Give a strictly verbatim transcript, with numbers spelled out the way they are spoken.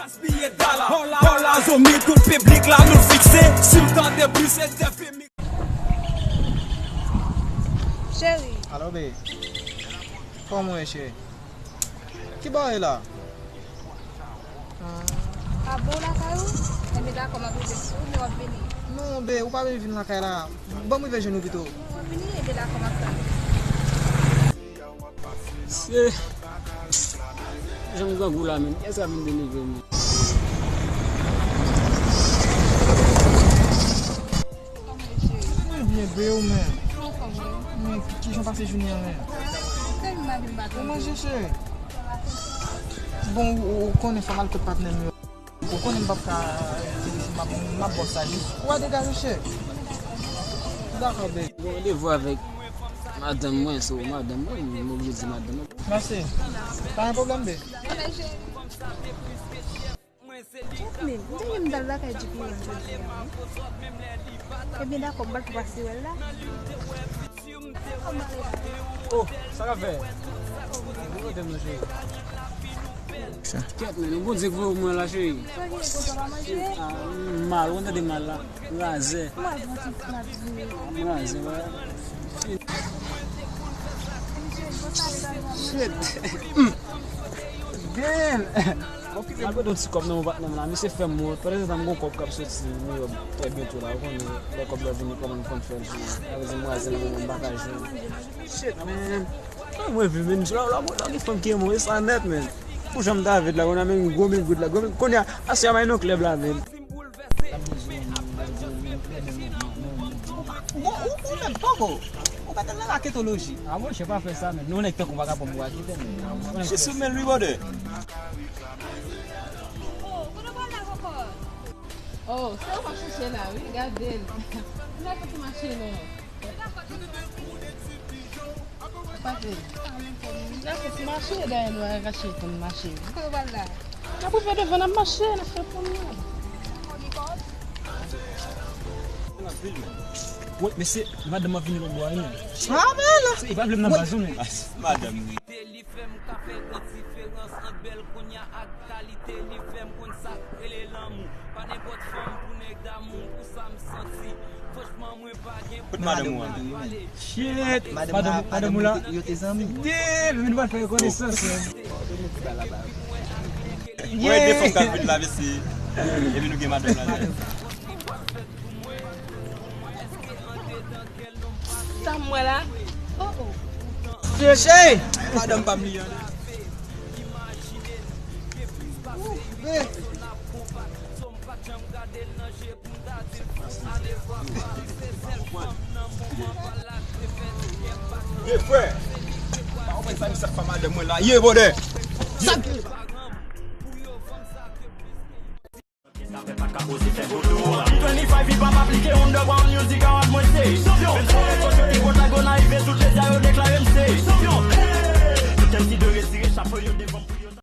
Gaspiye dala, hola, hola, zanmi, tout piblik la nou fikse. Si w tande plis, se defi mi- Cheri. Alo, be. Kòman w ye, cheri? Ki ba w ye la? Ah. Pa bon lakay ou? Enben, dakò, m ap rive sou ou, men w ap vini. Non, be, ou pa bezwen vin lakay la. Ban m rive jwenn ou pito. Non, w ap vini, enben, dakò, m ap tann ou. Se jan m grangou la menm. Kiyès k ap vin delivre m? Mwen byen, be, ou menm? Men, kijan w pase jounen an menm? Ou manje, cheri? Bon, ou, ou konnen fò m al kot patnè m yo. Ou konnen m p ap ka rete isit, m ap, m ap ba w sa jis. Ou a degaje, cheri. Dakò, babe. Gon randevou avèk madanm mwen, so madanm mwen, m oblije di madanm mwen. Mèsi. Pa gen pwoblèm, babe. Jack, men, m te gen m t al lakay G P M jodi a, wi. Ebyen, dakò, m pral tou pase wè l la. Oh, sa k ap fè? Ou kote m nan, cheri? Kèt, men, nou Bondye k voye w mwen la, cheri. Sa ki gen konsa pa manje? Ah, m mal, ou tande mal la. Razè. M al pran ti snap di. M razè, wè. Shit. Damn. Okipe m. Mwen pran ti kòb nan men patnè m la. Misye fè m wont. Pandan se tan m gon kòb k ap soti New York trè byento la. Ou konnen lè kòb la vini kòman m konn fè l jwe. Sa vle di m razè nan moman m pa ka jwe. Shit, man. Mwen, mwen viv, men, la, la, la, gen fanm ki renmen w, e sa nèt, men. Pou jan m ta vèt la, kounye a, men, gwo men goud la, gwo men, kounye a, aswè a, m al nan klèb la, men. Bon, ou, ou menm, poko. Ou pa t nan raketoloji. Ah, monchè, pa fè sa, men. Nou, nèg tankou w pa ka pran m pou raketè, men. Jis ou men Louis Bordè. Oh, se ou m ap chèche la, wi, gade l. Ou la fè ki mache, non. Papi. N ap fè ti mache dèyè nou a rache pou n mache. Kote w pral la? N ap rive devan, n ap mache, n ap fè pou nou. Wi, mesye, madanm ap vini lòt bò a, wi, men. Ah, men la. Se, li pa vle m nan baz ou, men. Madanm. Li fè m ka fè gran diferans ant bèl kounye a ak kalite. Li fè m konn sa k rele lanmou. Pa nenpòt fanm pou nèg damou, pou sa m santi. Franchman, mwen pa gen. Kot madanm ou an? Shit. Madanm, madanm ou la? Yo te zanmi. Yeah, vin pa fè konesans, man. Mwen de fanm k ap vin la, mesye. Epi nou gen madanm la. Sa m wè la? Oh, oh. Cheri! Madanm pa m li an. Ye frè. Pa konprann sa misye ap fè madanm mwen la. Ye, bòdè. Sa. Twenty-five hip hop aplike underground music award.